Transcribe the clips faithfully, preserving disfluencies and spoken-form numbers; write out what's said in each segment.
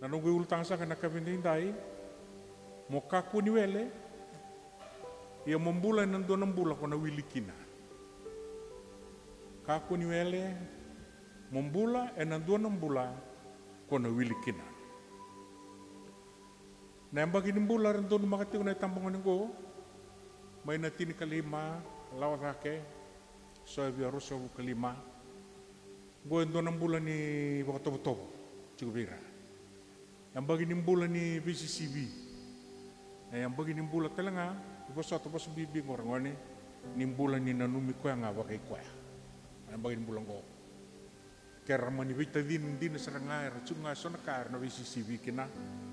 Na noqu iulutaga saka ena yakavi edaidai, mo kakua ni wele, ia mo bula ena dua na bula ko na wili kina. Kakua ni wele, mo bula ena dua na bula ko na wili kina. Na yabaki ni bula era donumaka tiko na itabagone oqo, mai na tinikalima lawa cake, so e via ruasagavulu ka lima. Oqo e dua na bula ni vakatovotovo tiko vei ira. Yabaki ni bula ni veisisivi. E yabaki ni bula tale ga, ni vosota, vosa bibi oqo ragone, ni bula ni nanumi koya ga vakai koya. Yabaki ni bula oqo. Ke ra mani veitacini dina sara ga, era tiko ga eso na ka era na veisisivi kina,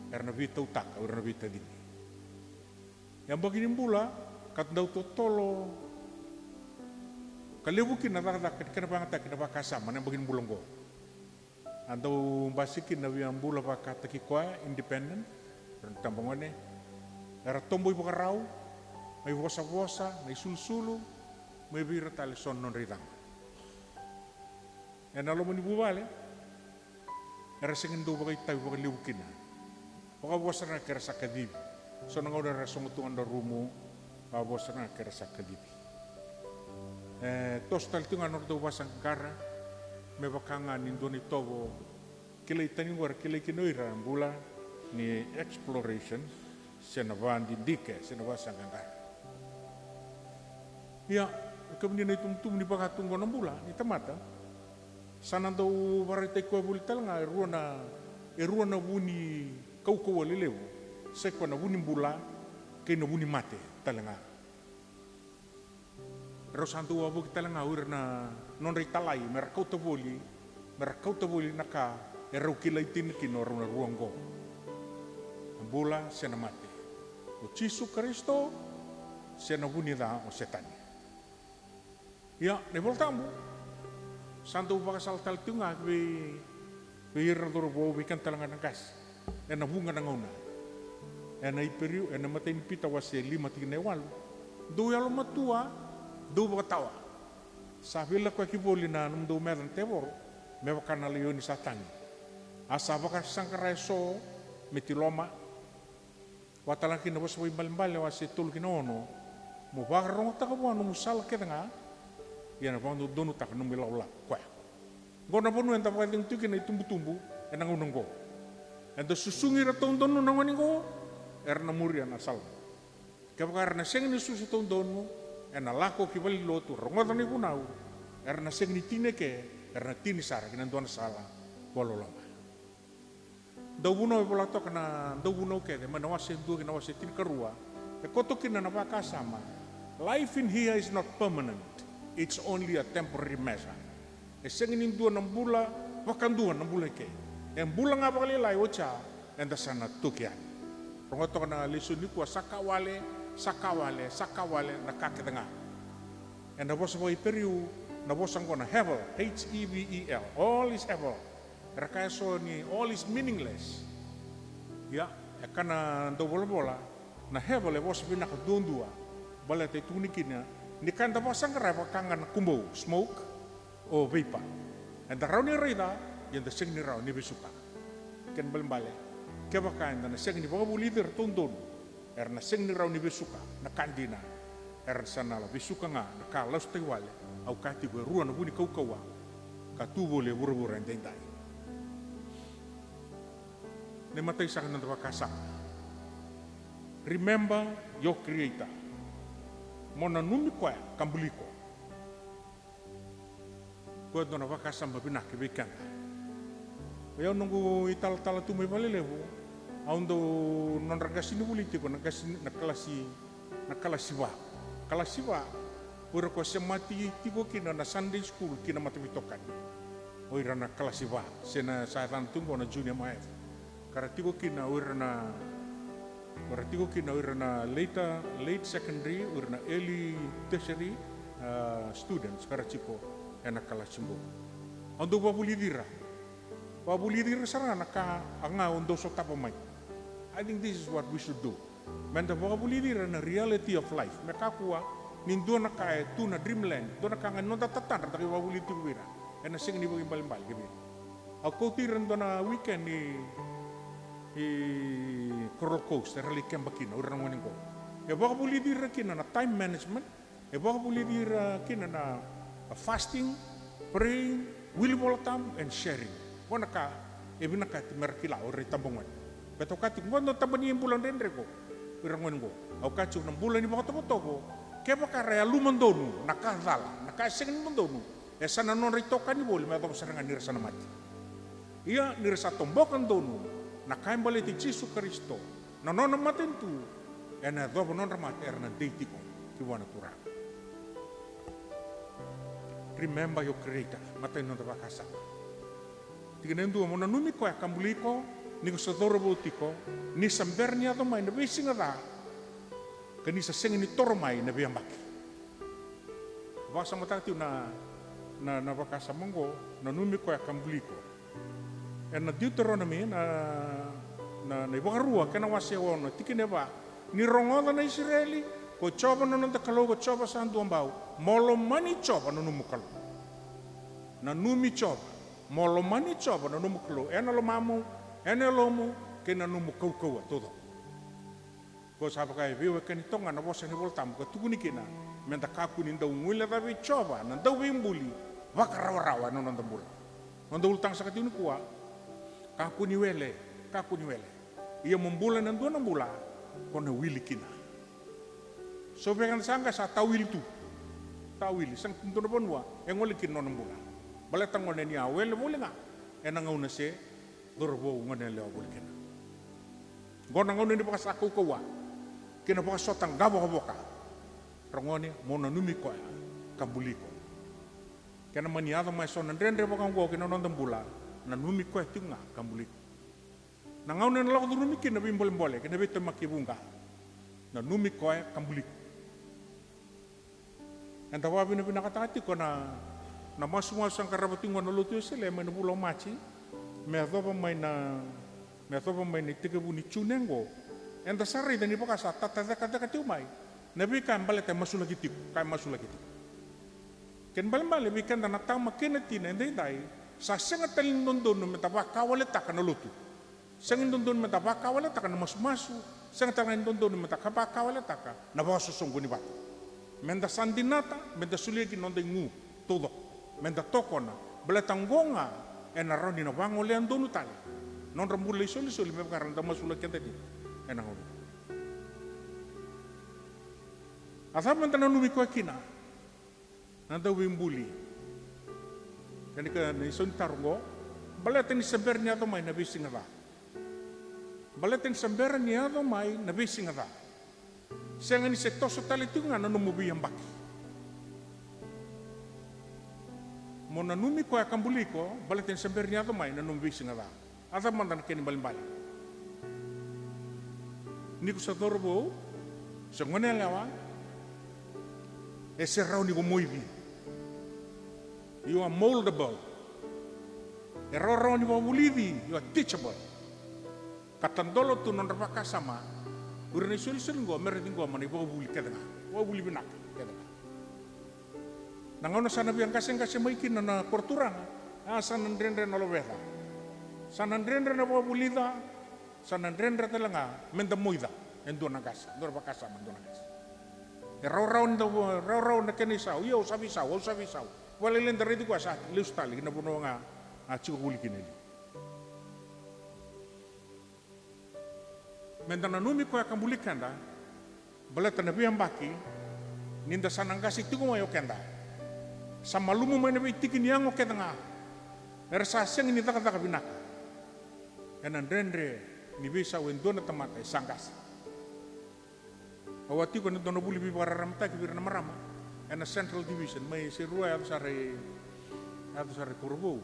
era na veitautaka o ira na veitacini. Yabaki ni bula ka dau totolo ka levu kina na cakacaka ni kena vakayagataki na vakasama na yabaki ni bula oqo. A dau basika kina na via bula vakataki koya, independent, ira na tabagone. Era tobo ivakarau, na ivosavosa, na isulusulu, mai vei ira tale so na nodra icaba. Ena loma ni vuvale, era sega ni dau vakaitavi vakalevu kina. Vakavo sara ga ke ra sa kacivi. So na gauna era sogo tu ga na rumu, vakavo sara ga ke ra sa kacivi. E toso tale tiko ga na nodra dau vakasaqaqara, me vaka ga ni dua na itovo kilai tani oqo era kilai kina o ira na bula ni exploration, se na vakadidike, se na vakasaqaqara. Ia, e kemuni na itubutubu ni vakatu oqo na bula ni tamata, sa na dau vakaraitaki koya voli tale ga e rua na, e rua na vu ni kaukauwa lelevu, sai koya na vu ni bula kei na vu ni mate tale ga. Rau sa dau wavoki tale ga o ira na nodra italai me ra kauta voli, me ra kauta voli na ka e rau kilai tini kina o rau na rua oqo. Na bula se na mate, o Jisu Karisito, se na vu ni ca o Setani. Ia, na iVola Tabu sa dau vakasala tale tiko ga vei, vei ira na cauravou, vei keda tale ga na qase, ena vuqa na gauna. Ena Iperiu, ena imatai ni Pita wase lima tikina e walu: Dou yalomatua, dou vakatawa. Sa veilakoyaki voli na nomudou meca na tevoro, me vaka na laioni sa tagi. A sa vakasaqara eso me tiloma. Vaka tale ga kina na Vosa Vakaibalebale wase tolu kina ono: Mo vakarogotaka vua nomu sala kece ga, ia ena vakadodonutaka nomu ilakolako koya. Oqo na vanua eda vakacegu tiko kina na itubutubu ena gauna oqo. Eda susugi ira taudonu na gone oqo, era na muria na sala. Kevaka era na sega ni susu taudonu, ena lako ki valenilotu, rogoca na ivunau, era na sega ni tini eke, era na tini sara ki na dua na sala vakaloloma. Dauvunau e vola toka na Dauvunau kece, mai na wase dua ki na wase tinikarua, e koto kina na vakasama. Life in here is not permanent. It's only a temporary measure. E sega ni dua na bula vakadua na bula eke. E bula ga vakalailai, oti ya eda sa na toki yani. Rogoca toka na lesoni nikua, sa ka wale, sa ka wale, sa ka wale na ka kece ga. Ena vosa vakaIperiu, na vosa oqo na hevel, H E V E L. All is hevel. Era kaya eso ni all is meaningless. Ia, e kaya na dauvolavola, na hevel e vosa vinaka duadua. Baleta e tukuni kina ni ka eda vakasaqara e vaka ga na kubou, smoke or vapour. Eda rawa ni raica, ia eda sega ni rawa ni vesuka. Kena ibalebale, kevaka eda na sega ni vakavulici ira taudonu, era na sega ni rawa ni vesuka na ka dina. Era sa na la vesuka ga na ka lasutaki wale. Au kaya tiko, e rua na vu ni kaukauwa ka tu voli e vuravura edaidai. Na imatai saka ni noda vakasama: Remember your Creator. Mo nanumi koya ka buli iko. Koya e dua na vakasama vinaka vei keda. O yau, noqu italatala tu mai Valelevu, au dau, nodra qasenivuli tiko na qase, na kalasi, na kalasi va. Kalasi va, o ira ko semati tiko kina na Sunday school ki na mataveitokani. O ira na kalasi va, se na sa yacana tu oqo na junior math. Ka ra tiko kina o ira na, ka ra tiko kina o ira na later, late secondary, o ira na early tertiary, ah, students, ka ra tiko ena kalasi qo. Au dau vakavulici ira. Vakavulici ira sara ga na ka ga au dau sotava mai. I think this is what we should do. Meda vakavulici ira na reality of life. Me kakua ni dua na ka e tu na dreamland, dua na ka ga ni noda tatadra da qai vakavulici tiko vei ira, ena sega ni vakaibalebale ki vei ira. Au kauti ira ena dua na weekend ni i Coral Coast, era lai keba kina o ira na gone qo. E vakavulici ira kina na time management, e vakavulici ira kina na fasting, praying, wili Vola Tabu and sharing. Qo na ka e vinakati mera kila o ira na itabagone. Baleta au kaya tiko, qo na tabana ni bula dredre qo o ira na gone qo. Au kaya tiko na bula ni vakatovotovo, kevaka era yaluma donu na ka cala, na ka e sega ni dodonu, e sa na nodra itokani voli me yacova sara ga ni ra sa na mate. Ia ni ra sa toboka donu na ka e baleti Jisu Karisito, na nona matanitu, ena yacova nodra mate era na dei tiko ki vua na Turaga. Remember your Creator. Matai ni noda vakasama. Tikina e dua, mo nanumi koya ka buli iko ni ko sa cauravou tiko, ni sa bera ni yaco mai na veisiga ca, ka ni sa sega ni toro mai na veiyabaki. Vakasamataka tiko na, na, na vakasama oqo, nanumi koya ka buli iko. Ena Deuteronomy, na, na, na iVakarua, kena wase ono, tikina e va. Ni rogoca na Isireli, ko Jiova na noda Kalou, ko Jiova sa dua bau. Mo lomani Jiova na nomu Kalou. Nanumi Jiova. Mo lomani Jiova na nomu Kalou ena lomamu, ena yalomu, kei na nomu kaukauwa taucoko. Ko sa vaka e veiwekani toka ga na vosa ni Vola Tabu ka tukuni kina meda kakua ni dau guilecavi Jiova na Dauveibuli vakarawarawa ena noda bula. Noda ulutaga saka tiko nikua, kakua ni wele, kakua ni wele. Ia mo bula ena dua na bula ko na wili kina. So vei keda sa qai sa tawili tu, tawili, sega tu dua na vanua e gole kina nona bula. Baleta gone ni a wele voli ga ena gauna se cauravou, gone yalewa voli kina. Qo na gauna ni vakasakaukauwa kei na vakasota qavokavoka. Ra gone, mo nanumi koya ka buli iko. Kena mani yaco mai so na dredre vaka oqo ki na noda bula, nanumi koya tiko ga ka buli iko. Na gauna ena lako curumi kina na veibolebole kei na veitemaki e vuqa, nanumi koya ka buli iko. Eda vakavinavinakataka tiko na, na masumasu sa qarava tiko na Lotu Wesele mai na vula o Maji me yacova mai na, me yacova mai na itekivu ni June oqo. Eda sa raica ni vaka sa tatacekaceka tiko mai na veika e baleta e masulaki tiko, ka e masulaki tiko. Kena ibalebale vei keda na tama kei na tina edaidai, sa sega tale ni dodonu meda vakawaletaka na lotu. Sega ni dodonu meda vakawaletaka na masumasu, sega tale ga ni dodonu meda ka vakawaletaka na vakasosoqoni vata. Meda sa dinata, meda solia ki na noda igu taucoko, meda tokona, baleta oqo ga ena rawa ni na vagolea donu tale na nodra bula isolisoli me vaka era dau masulaki keda kina ena gauna. A cava meda nanumi koya kina? Na Dauveibuli. Kena ika na isau ni taro oqo, baleta ni se bera ni yaco mai na veisiga ca. Baleta ni se bera ni yaco mai na veisiga ca. Sega ni se toso tale tiko ga na nomu veiyabaki. Mo nanumi koya ka buli iko, baleta ni se bera ni yaco mai na nomu veisiga ca. A cava mada na kena ibalebale? Ni ko sa cauravou se gone yalewa, e se rawa ni ko moici. You are moldable. E rawarawa ni vakavulici, you are teachable. Ka tadola tu na nodra vakasama o ira na isolisoli oqo me ra ciqoma na ivakavuvuli kece ga, vakavuvuli vinaka kece ga. Na gauna sa na via qaseqase mai kina na koroturaga, a sa na dredre na loveca, sa na dredre na vakavulica, sa na dredre tale ga meda moica e dua na qase, dua na vakasama, dua na qase. E rawarawa ni da, rawarawa na kena isau, ia au sa veisau, au sa veisau. Vakalailai da raici koya sa lesu tale ki na vanua ga a tiko voli kina e liu. Meda nanumi koya ka buli keda, baleta na veiyabaki ni da sa na qase tiko mai o keda, sa malumu mai na veitiki ni yago kece ga, era sa sega ni cakacaka vinaka. Ena dredre ni veisau e dua na tamata e sa qase. Au a tiko ena dua na vuli veivakararamataki vei ira na marama ena Central Division mai Serua, yaco sara i, yaco sara i Korovou.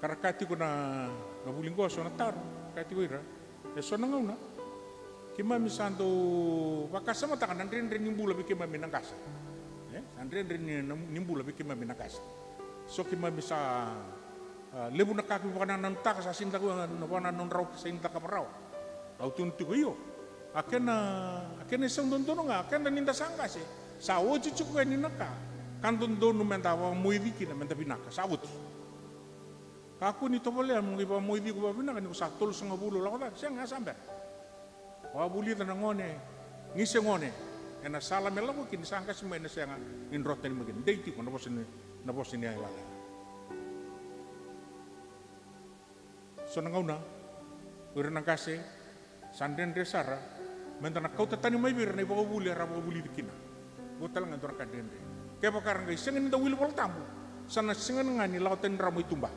Ka ra kaya tiko na, na vuli qo, so na taro, kaya tiko ira, e so na gauna keimami sa dau vakasamataka na dredre ni bula vei keimami na qase. E sa dredre ni, na, ni bula vei keimami na qase. So keimami sa, a, levu na ka keimami vakanananutaka sa sega ni caka, na vakanananu drau sa sega ni caka rawa. Au tukuna tiko, io, a kena, a kena isau dodonu ga, keda ni da sa qase, sa oti tiko yani na ka ka dodonu meda vakamoici kina meda vinaka, sa oti. Kakua ni tovolea mo qai vakamoici iko vakavinaka ni ko sa tolusagavulu lako cake, sega, sa bera. Vakavulica na gone, ni se gone, ena sala me lako kina ni sa qasi mai na sega ni dro tani mai kina. Dei tiko na vosa ni, na vosa ni yalayala. So na gauna, o ira na qase, sa dredre sara meda na kauta tani mai vei ira na ivakavuvuli era vakavulici kina. Qo tale ga e dua na ka dredre. Kevaka era qai sega ni dau wili Vola Tabu, sa na sega ga ni lako tani rawa mai tuba.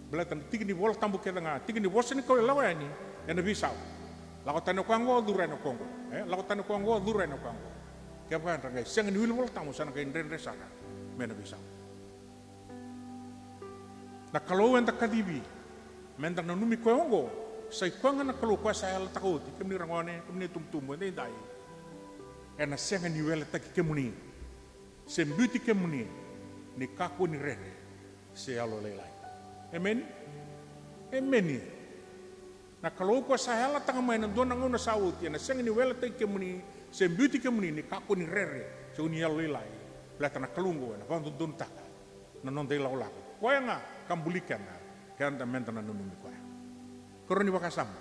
Baleta na tiki ni Vola Tabu kece ga, tiki ni vosa ni Kalou e lako yani ena veisau. Lako tani o koya qo, curu yani o koya qo. E, lako tani o koya qo, curu yani o koya qo. Kevaka era qai sega ni wili Vola Tabu, sa na qai dredre sara mai na veisau. Na Kalou eda kacivi meda nanumi koya oqo, sa i koya ga na Kalou koya sa yalataka oti, kemuni ra gone, kemuni itubutubu edaidai, ena sega ni weletaki kemuni se biuti kemuni ni kakua ni rere se yalolailai. Emeni? Emeni. Na Kalou koya sa yalataka mai na dua na gauna sa oti, ena sega ni weletaki kemuni se biuti kemuni ni kakua ni rere se o ni yalolailai. Baleta na Kalou oqo ena vakadodonutaka na noda ilakolako. Koya ga ka buli keda, keda meda na nanumi koya. Karua ni vakasama,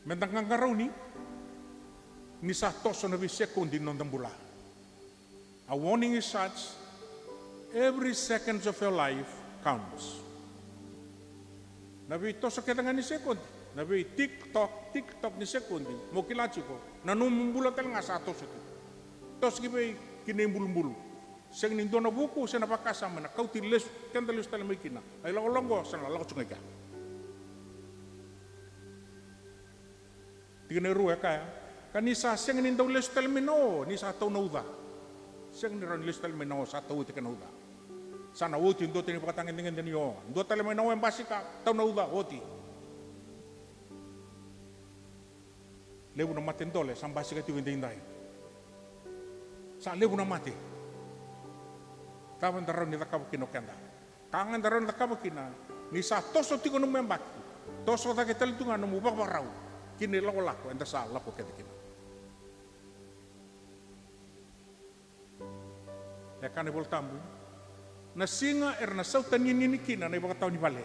meda qaqarauni ni sa toso na veisekodi ni noda bula. A warning is such, every seconds of your life counts. Na veitoso kece ga ni sekodi, na vei tiktok, tiktok ni sekodi, mo kila tiko, na nomu bula tale ga sa toso tiko. Toso ki vei? Ki na ibulubulu. Sega ni dua na vuku se na vakasama ena kauti lesu, keda lesu tale mai kina. A ilakolako oqo sa na lako tu ga i kea. Tikina e rua e kaya, ka ni sa sega ni dau lesu tale mai na o, ni sa tau na uca. Sega ni rawa ni lesu tale mai na o, sa tau oti kei na uca. Sa na oti e dua tani vakatagedegede ni o, dua tale mai na o e basika, tau na uca, oti. Levu na mate dole sa basika tiko edaidai. Sa levu na mate. Cava eda rawa ni cakava kina o keda? Ka ga eda rawa ni cakava kina, ni sa toso tiko nomu yabaki, toso cake tale tu ga nomu vakavakarau ki na ilakolako eda sa lako kece kina. E kaya na iVola Tabu, na siga era na sautaninini kina na ivakatawa ni vale,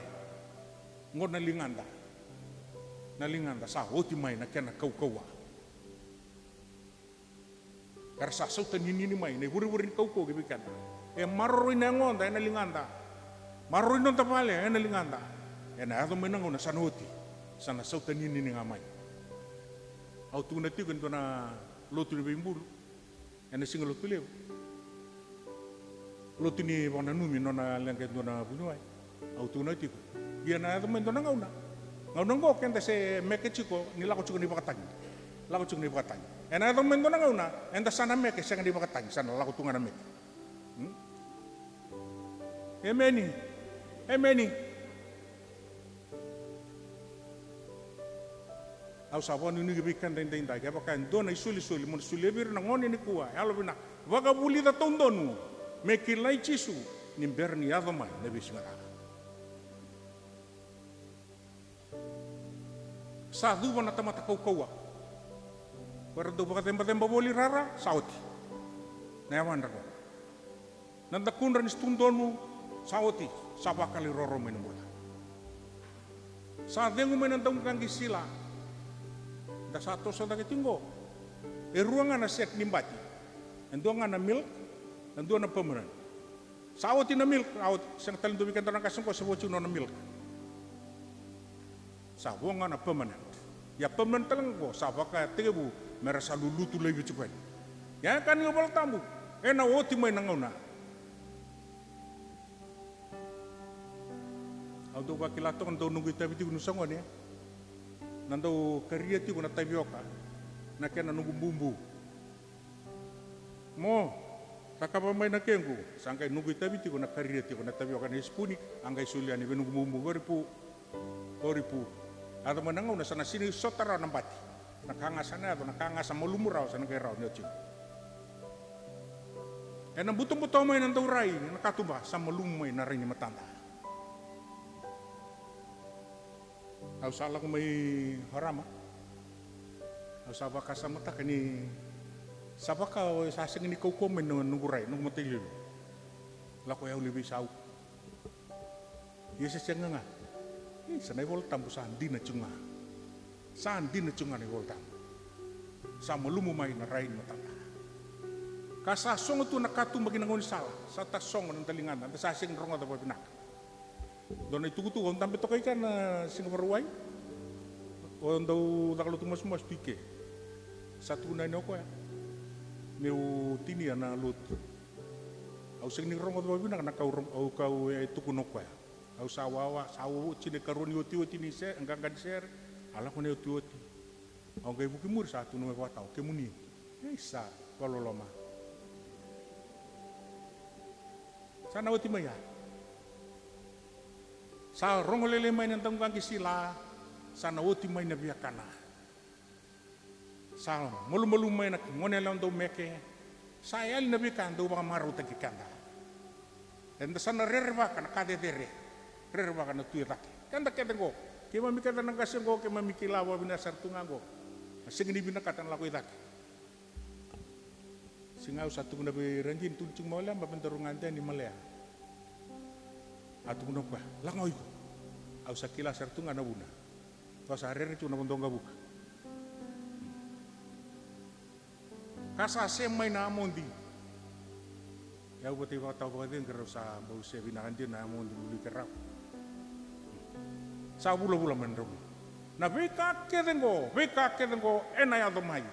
oqo na ligada. Na ligada sa oti mai na kena kaukauwa. Era sa sautaninini mai na ivurevure ni kaukauwa ki vei keda. E maroroi na yagoda ena ligada. Maroroi noda vale ena ligada. Ena yaco mai na gauna sa na oti, sa na sautaninini ga mai. Au tukuna tiko e dua na lotu ni veibulu ena Siga Lotulevu, lotu ni vakananumi nona leqa e dua na vuniwai. Au tukuna tiko, ia na yaco mai dua na gauna, gauna oqo keda se meke tiko ni lako tiko na ivakatagi. Lako tiko na ivakatagi. Ena yaco mai dua na gauna eda sa na meke, sega na ivakatagi, sa na lako tu ga na meke. Hmm? Emeni. Emeni. Au sa vakanuinui vei keda edaidai, kevaka e dua na isolisoli mo na solia vei ira na gone nikua, yalovinaka, vakavulica taudonu me kilai Jisu ni bera ni yaco mai na veisiga ca. Sa cuva na tamata kaukauwa. Ko era dau vakacebaceba voli rara, sa oti na yavadra ko. Na dakudra ni sutu donu sa oti, sa vakalairoro mai na bula. Sa cegu mai na dauqaqi sila. Da sa toso cake tiko qo. E rua ga na set ni bati. E dua ga na milk, e dua na permanent. Sa oti na milk, sa oti, sega tale dua vei keda na qase qo se vo tiko nona milk. Sa vo ga na permanent. Ia permanent tale ga qo sa vakatekivu me ra sa lulutu laivi tiko yani. Ia e kaya na iVola Tabu, ena oti mai na gauna. Au dau vakila toka na dau noqu itavi tiko niu sa gone, na dau karia tiko na tavioka na kena noqu bubu. Mo cakava mai na kequ, sa qai noqu itavi tiko na karia tiko na tavioka na isipuni, a qai soli yani vei noqu bubu, vei ira pu. Vei ira pu. Yaco mai na gauna sa na sega ni sota rawa na bati. Na ka ga sa na yaco, na ka ga sa malumu rawa sa na qai rawa ni oti. Ena butobuto mai na dau rai na katuba, sa malumu mai na rai ni matada. Au sa lako mai Orama. Au sa vakasamataka ni sa vaka o sa sega ni kaukauwa mai na noqu rai, noqu matailevu. Lako yau lai veisau. Ia se sega ga. Isa, na iVola Tabu sa dina tiko ga. Sa dina tiko ga na iVola Tabu. Sa malumu mai na rai ni matata. Ka sa sogo tu na katuba ki na gaunisala, sa tasogo na daligada, da sa sega ni rogoca vakavinaka. Dua na itukutuku au dabe toka i kea na Siga Vakarauwai. O dau caka lotu masumasu tu i ke. Sa tukuna yani o koya, meu tinia na lotu. Au sega ni rogoca vakavinaka na ka au ro-, au, ka au e tukuna o koya. Au sa wawa, sa wawa, oti na ikarua ni otioti ni se-, qaqa ni sere, a lako na iotioti. Au qai vuki muri sa tukuna mai vakatau, kemuni. Ei, sa vakaloloma. Sa na oti mai ya. Sa rogo lailai mai na dauqaqi sila, sa na oti mai na viakana. Sa malumalumu mai na gone yalewa dau meke. Sa yali na veika dau vakamarautaki keda. Eda sa na rerevaka na ka cecere. Rerevaka na tu e cake. Keda kece qo. Keimami kece na qase qo, keimami kila vakavinaka sara tu ga qo. Na sega ni vinakata na lako i cake. Siga au sa tukuna vei Radini, tukuna tiko mai o Leba me daru gade yani Malea. A tukuna o koya, lako ga o iko. Au sa kila sara tu ga na vuna. Tou sa rere tiko na vodo qavuka. Ka sa se mai na amodi. Ia au vata i vakatau vakacegu, keirau sa bau se vinaka dina na amodi, buli keirau. Sa vulavula mai na drau. Na veika kece qo, veika kece qo ena yaco mai.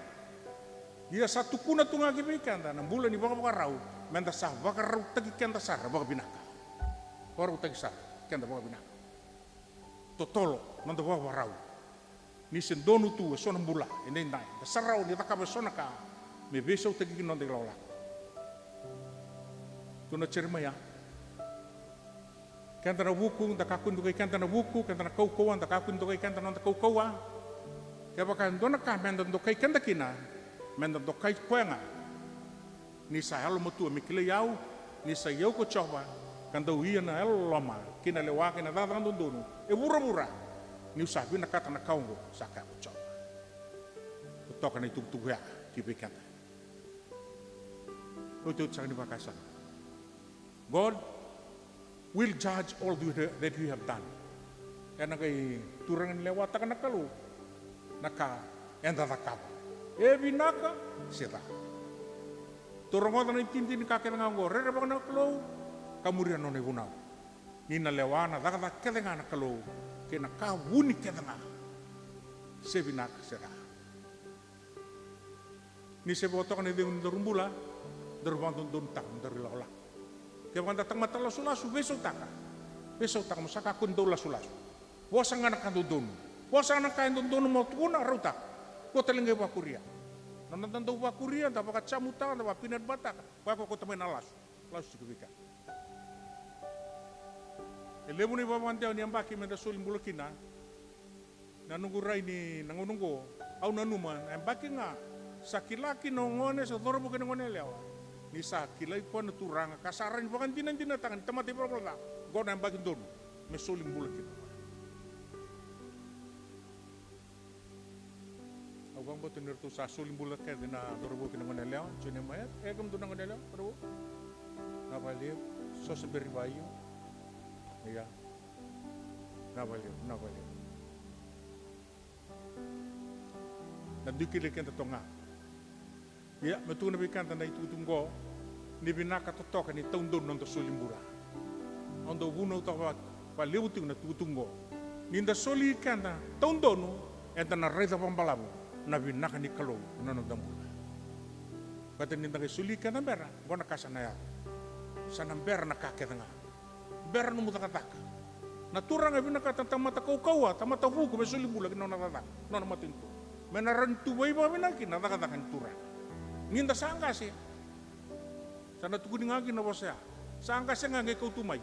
Ia sa tukuna tu ga ki vei keda na bula ni vakavakarau, meda sa vakarautaki keda sara vakavinaka. Vakarautaki sara keda vakavinaka. Totolo noda vakavakarau. Ni se donu tu eso na bula edaidai, da sa rawa ni cakava eso na ka me veisautaki ki na noda ilakolako. Tukuna o Jeremaia, keda na vuku, da kakua ni dokai keda na vuku, keda na kaukauwa, da kakua ni dokai keda na noda kaukauwa. Kevaka e dua na ka meda dokai keda kina, meda dokai koya ga. Ni sa yalomatua me kilai au, ni sa i au ko Jiova, ka dau ia na yalololoma kei na lewa kei na cakacaka dodonu e vuravura, niu sa vinakata na ka oqo, sa kaya ko Jiova. Totoka na itukutuku ya ki vei keda. Otioti saka ni vakasama. God will judge all that you have done. Ena qai turaga ni lewataka na Kalou na ka eda cakava, e vinaka se ca. Tou rogoca na itinitini ni ka kece ga oqo, rerevaka na Kalou ka muria na nona ivunau. Ni na lewa na cakacaka kece ga na Kalou kei na ka vuni kece ga, se vinaka se ca. Ni se vo toka na icegu ni daru bula, daru vakadodonutaka mo daru ilakolako. Kevaka da tamata lasulasu, veisautaka. Veisautaka mo sa kakua ni dau lasulasu. Vosa ga na ka dodonu. Vosa ga na ka e dodonu mo tukuna, rautaka. Kua tale ga i vakuria. Na noda dau vakuria, da vakajamutaka, da vakapeanut butter-taka. Vakakauta mai na lasu. Lasu tiko vei keda. E levu na ivavadewa ni yabaki meda soli bula kina. Na noqu rai ni na gauna oqo, au nanuma na yabaki ga sa kila kina o gone, sa cauravou kei na gone yalewa ni sa kilai koya na Turaga, ka sa rawa ni vakadinadinataka ni tamata ivalavala ca. Oqo na yabaki donu me soli bula kina. Au vakabauta ni ratou sa soli bula kece na cauravou kei na gone yalewa. Jone Maet, e, kemudou na gone yalewa, cauravou. Na vale, so se beri vaio. Ia. Na vale, na vale. Na dui kilai keda toka ga. Ia, me tukuna vei keda na itukutuku oqo, ni vinaka totoka ni taudonu na noda soli bula. Au dau vunau toka va-, vakalevu tiko na tukutuku oqo. Ni da soli keda taudonu, eda na raica vakabalavu na vinaka ni Kalou na noda bula. Baleta ni da qai soli keda bera, oqo na ka sa na yaco. Sa na bera na ka kece ga. Bera nomu cakacaka. Na Turaga e vinakata na tamata kaukauwa, tamata vuku me soli bula ki na nona cakacaka, nona matanitu. Me na rawa ni tu vakavinaka kina na cakacaka ni Turaga. Ni da sa qase, sa na tukuni ga kina na vosa ya. Sa qase ga qai kautu mai.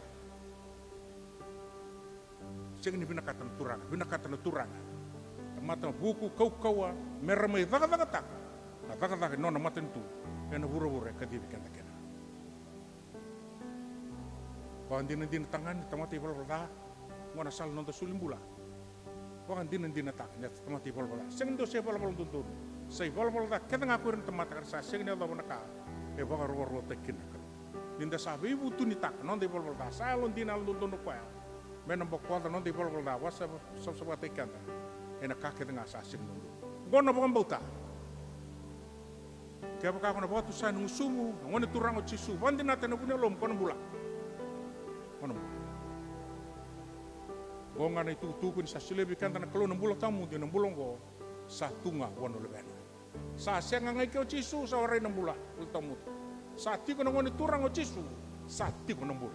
Sega ni vinakata na Turaga, vinakata na Turaga. Tamata vuku kaukauwa, me ra mai cakacakataka na cakacaka ni nona matanitu ena vuravura e kacivi keda kina. Vakadinadinataka ga ni tamata ivalavala ca, oqo na sala ni noda soli bula. Vakadinadinataka ni tamata ivalavala ca. Sega ni dua sa ivalavala dodonu. Sa ivalavala ca kece ga ko ira na tamata ka ra sa sega ni yacova na ka e vakarokorokotaki kina na Kalou. Ni da sa veivutunitaka na noda ivalavala ca, sa yalodina, yalododonu o koya me na bokoca na noda ivalavala ca, vakasava-, savasavata keda ena ka kece ga sa sega ni dodonu. Oqo na vakabauta. Kevaka ko na vakatusa na gusumu, na Gone Turaga o Jisu, vakadinata ena vu ni yalomu, ko na bula. Ko na bula. Oqo ga na itukutuku ni sa solia vei keda na Kalou na bula tawamudu, na bula oqo sa tu ga vua na Luvena. Sa sega ga i ke o Jisu, sa warai na bula, bula tawamudu. Sa tiko na Gone Turaga o Jisu, sa tiko na bula.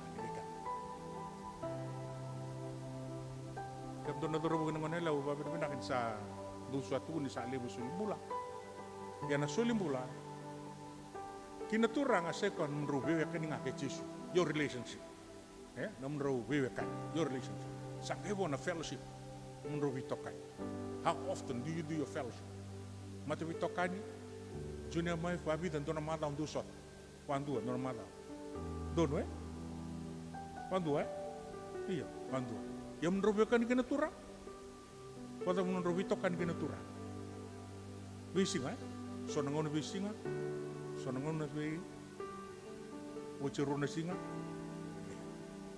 Kevaka dua na cauravou kei na goneyalewa, vakavinavinaka ni sa dou sa tukuni sa levu e solibula. Ia na solibula kei na Turaga sa i koya na nomudrau veiwekani ga kei Jisu. Your relationship. E, na nomudrau veiwekani, your relationship. Sa qai vo na fellowship, na nomudrau veitokani. How often do you do your fellowship? Mataveitokani, junior mai, vakavica, dua na macawa dou sota? Vakadua, dua na macawa. Donu, e? Vakadua, e? Io, vakadua. Ia nomudrau veiwekani kei na Turaga? Vakacava na nomudrau veitokani kei na Turaga? Veisiga, e? So na gauna veisiga, so na gauna vei, oti e rua na siga.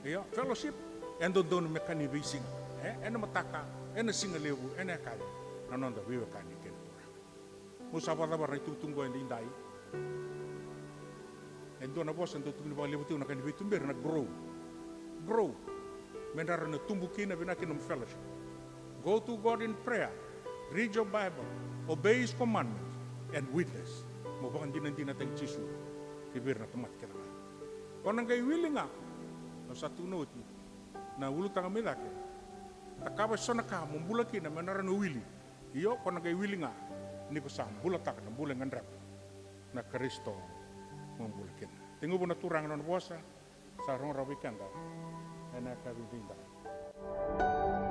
Io, fellowship e dodonu me ka ni veisiga, e? Ena mataka, ena siga levu, ena yakavi, na noda veiwekani kei na Turaga. Mo sa vakacavara na itukutuku qo edaidai. E dua na vosa dau tukuni vakalevu tiko na ka ni veituberi na grow. Grow. Me dra na tubu kina, vinaka kina nomu fellowship. Go to God in prayer. Read your Bible. Obey His commandments. And witness. Mo vakadinadinataki Jisu kei vei ira na tamata kece ga. Ko na qai wili ga. Au sa tukuna oti na ulutaga mai cake. Cakava eso na ka mo bula kina me na rawa ni wili. Io, ko na qai wili ga ni ko sa bulataka na bula e gadreva na Karisito mo bula kina. Tekivu na Turaga na nona vosa sa rogorogo vei keda ena yakavi edaidai.